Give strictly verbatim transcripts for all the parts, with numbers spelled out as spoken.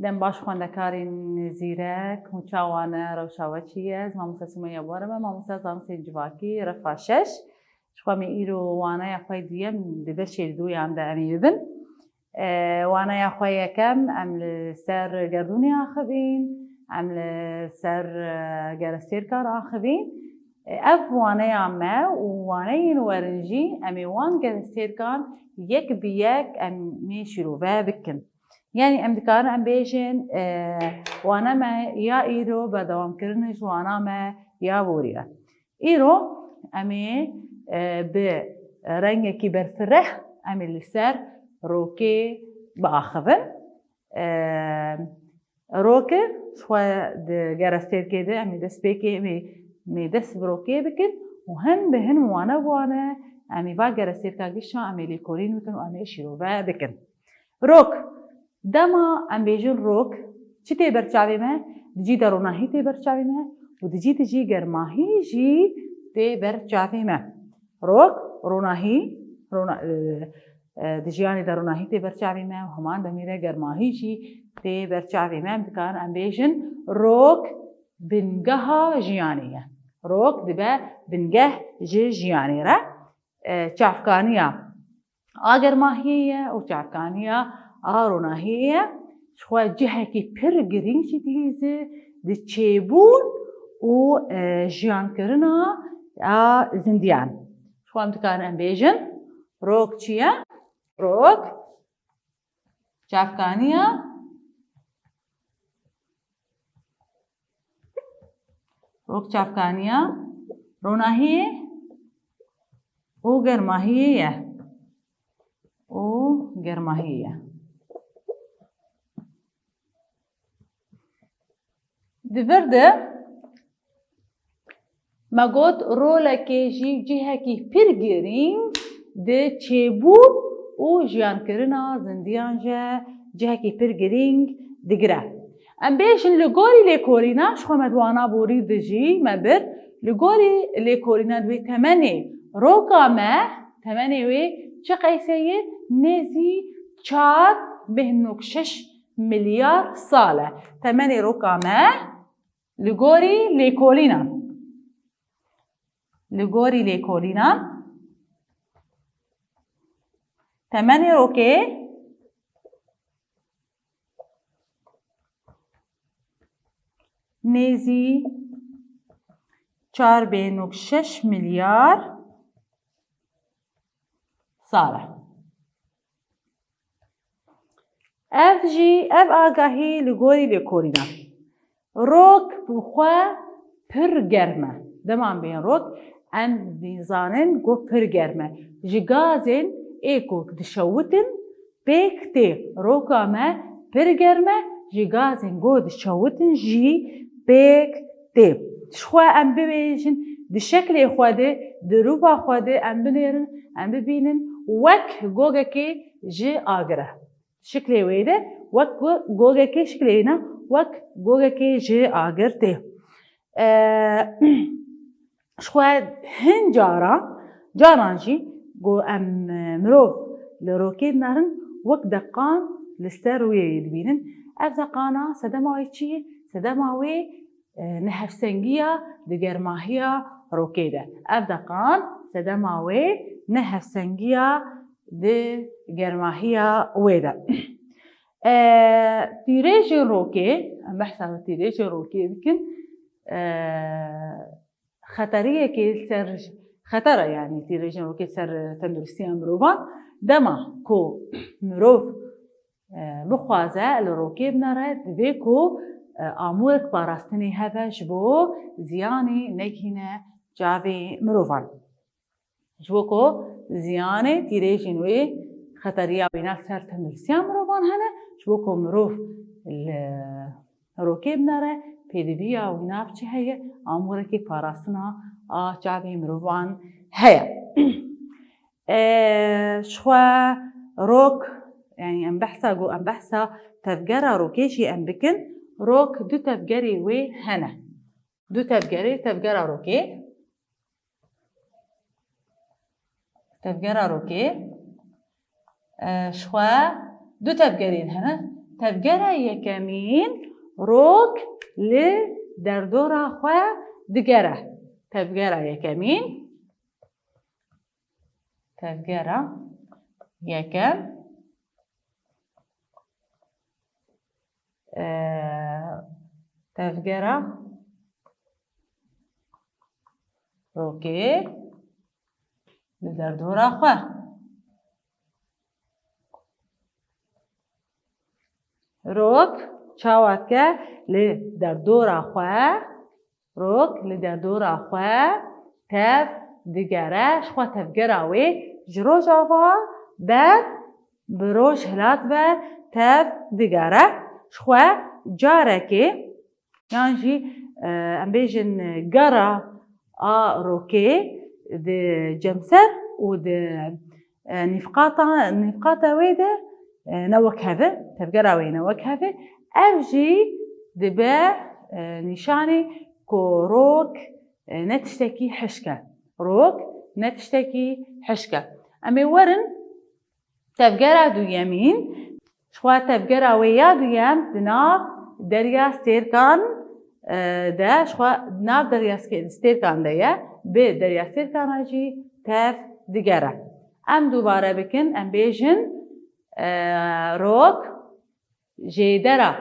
Dem baş xwendekarên zîrek, hûn çawa ne, rewşa we çi ye? Ez mamoste Sumeyya Bora me, mamoste zansên civakî, refa şeş. Ji xwe me îro waneya xwe duyem di beşê duyan de em ê bibin. E, waneya xwe yekem em li ser gerdûnê axivîn, em li ser, e, gerestêrkan axivîn. E, ev waneya me û waneyên werin jî em ê wan gerestêrkan yek bi yek em ê şîrove bikin. Yanî em dikarin em bêjin, e, wana me ya îro berdewamkirin ji wana me ya borî ye. Îro em ê, e, bi rengekî berfireh em ê li ser rokê biaxivin. E, rok ji xwe di gerestêrkê de em ê destpêkê em ê, em ê dest bi rokê bikin û hin bi hin wane bi wane em ê va gerestêrka gişa em ê lêkolîn bikin û em ê şîrove bikin. Rok. Dema em bêjin rok, çi tê ber çavê me? Di cî de ronahî tê ber çavê me û di cî de jî germahî jî tê ber çavê me. Rok, ronahî, rona-, e, e, di jiyanê de ronahî tê ber çavê me û heman demê de germahî jî tê ber çavê me. Em dikarin em bêjin rok bingeha jiyanê ye. Rok dibe bingeh ji jiyanê re. E, çavkaniya a germahiyê ye û çavkaniya a ronahiyê ye. Ji xwe cihekî pir girîng jî dihîze di çêbûn û, e, jiyankirina a zindiyan. Ji xwe em dikarin em bêjin, rok çi ye? Rok çavkaniya Rok çavkaniya ronahiyê û germahiyê ye. Û germahiyê ye. Di vir de me got rolekê jî cihekî pir girîng di çêbûn û jiyankirina zindiyan jî cihekî pir girîng digire. Em bêjin li gorî lêkolîna, ji xwe me di wana borî de jî me bir, li gorî lêkolîna di wê temenê roka me, temenê wê çi qeyse ye? Nêzî çar bêhnok şeş milyar sal e. Temenê roka me li gorî lêkolînan. Li gorî lêkolînan temenê rokê nêzî çar bêhnok şeş milyar sal e. Ev jî, ev agahî li gorî lêkolînan. Rok bi xwe pir germ e. Dema em bêjin rok, em dizanin ku pir germ e. Ji gazên ê ku dişewitin pêk tê. Roka me pir germ e, ji gazên ku dişewitin jî pêk tê. Ji xwe em bibêjin, di şeklê xwe de, di rûva xwe de em binêrin, em bibînin wek gogekê ji agir e. Şiklê wê de wek go-, gogekê, şiklê wîna wek gogekê ji agir tê. E, ji xwe hin caran, caran jî ku em, e, mirov li rokê dinarin, wek deqan li ser rûyê wê dibînin. Ev deqana sedema wê çi ye? Sedema wê, e, nehevsengiya di germahiya rokê de. Ev deqan sedema wê nehevsengiya di germahiya wê de. E, tîrêjên rokê, em behsa tîrêjên rokê dikin, e, xeteriyekê li ser, xeter e, yanî tîrêjên rokê li ser tenduristiya mirovan. Dema ku mirov, e, bixwaze li rokê binere, divê ku, e, amûrek parastinê hebe ji bo ziyanê negihîne çavê mirovan. Ji bo ku ziyanê tîrêjên wê, xeteriya wîna ser tenduristiya mirovan hene, ji bo ku mirov li rokê binere, pêdiviya wîna bi çi heye? Amûrekî parastina a çavê mirovan heye. E, ji xwe rok, yanî em behsa ku, em behsa tevgera rokê jî em bikin, rok du tevgerê wê hene. Du tevgerê, tevgera rokê. Tevgera rokê, e, ji xwe du tevgerên hene. Tevgera yekemîn, rok li derdora xwe digere. Tevgera yekemîn. Tevgera yekem. Ee, tevgera rokê li derdora xwe. Rok çawa dike li derdora xwe? Rok li derdora xwe tev digere, ji xwe tevgera wê ji rojava ber bi rojhilat ve tev digere. Ji xwe carekê yan jî, e, em bêjin, gera a rokê di cemser û di, e, nîfqata, nîfqata wê de, e, ne wek hev e, tevgera wê ne wek hev e. Ev jî dibe, e, nîşanê ku rok, e, ne tiştekî hişk e. Rok ne tiştekî hişk e. Em ê werin tevgera duyemîn. Ji xwe tevgera wê ya duyem di nav Derya Stêrkan, e, de, ji xwe di nav Derya Ske-, Stêrkan de ye, bi Derya Stêrkana jî tev digere. Em dubare bikin, em bêjin, e, rok jêdera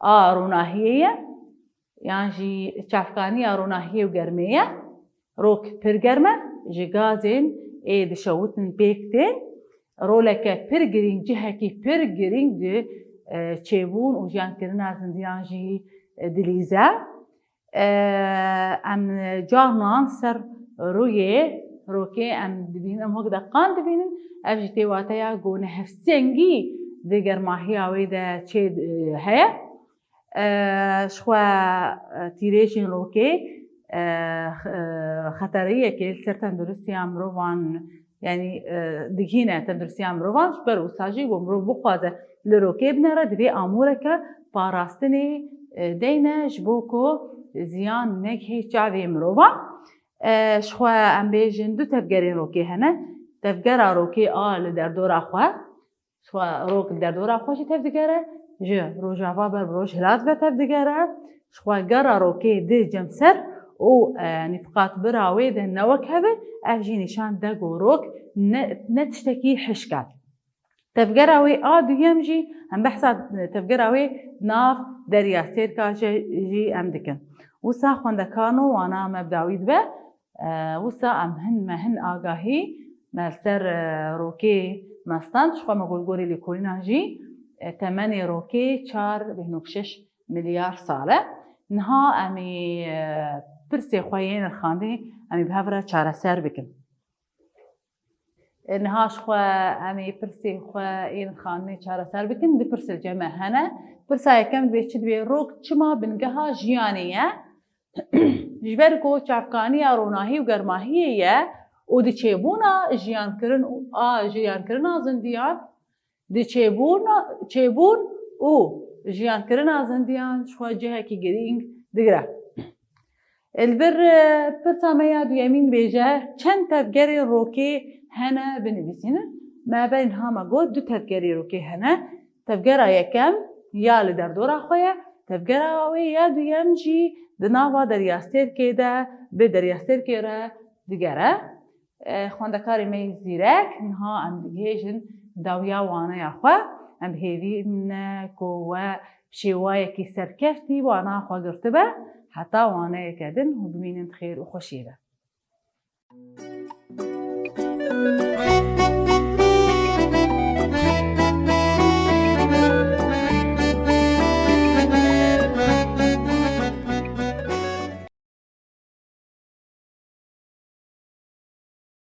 a ronahiyê ye, yan jî çavkaniya ronahiyê û germê ye. Rok pir germ e, ji gazên ê dişewitin pêk tên. Roleke pir girîng, cihekî pir girîng di, e, çêbûn û jiyankirina zindiyan jî, e, dilîze. E, em carnan ser rûyê rokê em dibînin, em wek deqan dibînin. Ev jî tê wateya ku nehevsengî di germahiya wê de çê, e, heye. E, ji xwe, e, tîrêjên rokê, e, x-, e, xeteriyekê li ser tenduristiya mirovan, yanî, e, digihîne tenduristiya mirovan. Ji ber wisa jî ku mirov bixwaze li rokê binere, divê amûreke parastinê, e, deyne ji bo ku ziyan negihê çavê mirovan. E, ji xwe em bêjin du tevgerên rokê hene. Tevgera rokê a li derdora xwe, ji xwe rok li derdora xwe jî tev digere, ji rojava ber bi rojhilat ve tev digere, ji xwe gera rokê di cemser û, e, nîfqat bira wê de ne wek hev e, ev jî nîşan de ku rok ne, ne tiştekî hişk e. Tevgera wê a duyem jî, em behsa tevgera wê nav Derya Stêrka jî, jî em dikin. Wisa xwendekarno wana me bi dawî dibe. E, wisa em hin, me hin agahî me li ser, e, rokê me stand, ji xwe me gorgorê lêkolînan jî, e, temenê rokê çar bêhno şeş milyar sal e. Niha em ê, e, pirsê xwe yên nirxandinê em ê bi hev re çareser bikin. E, niha ji xwe em ê pirsê xwe yên nirxandinê çareser bikin. Du pirs li cem me hene. Pirsa yekem dibê çi dibê, rok çima bingeha jiyanê ye? Ji ber ku çavkaniya ronahî û germahiyê ye û di çêbûna jiyankirin û a jiyankirina zindiyan, di çêbûna, çêbûn û jiyankirina zindiyan ji xwe cihekî girîng digire. Li vir, e, pirsa me ya duyemîn bêje, çend tevgerên rokê hene binivîsînin? Me berî niha me got du tevgerê rokê hene. Tevgera yekem ya li derdora xwe ye, tevgera wê ya duyem jî di nava Derya Stêrkê de bi Derya Stêrkê re digere. E, xwendekarê me yê zîrek, niha em digihêjin dawiya waneya xwe. Em bi hêvî ne ku we bi şêwayekî serkeftî wana xwe girtibe. Heta waneyeke din hûn bimînin di xêr û xweşiyê de.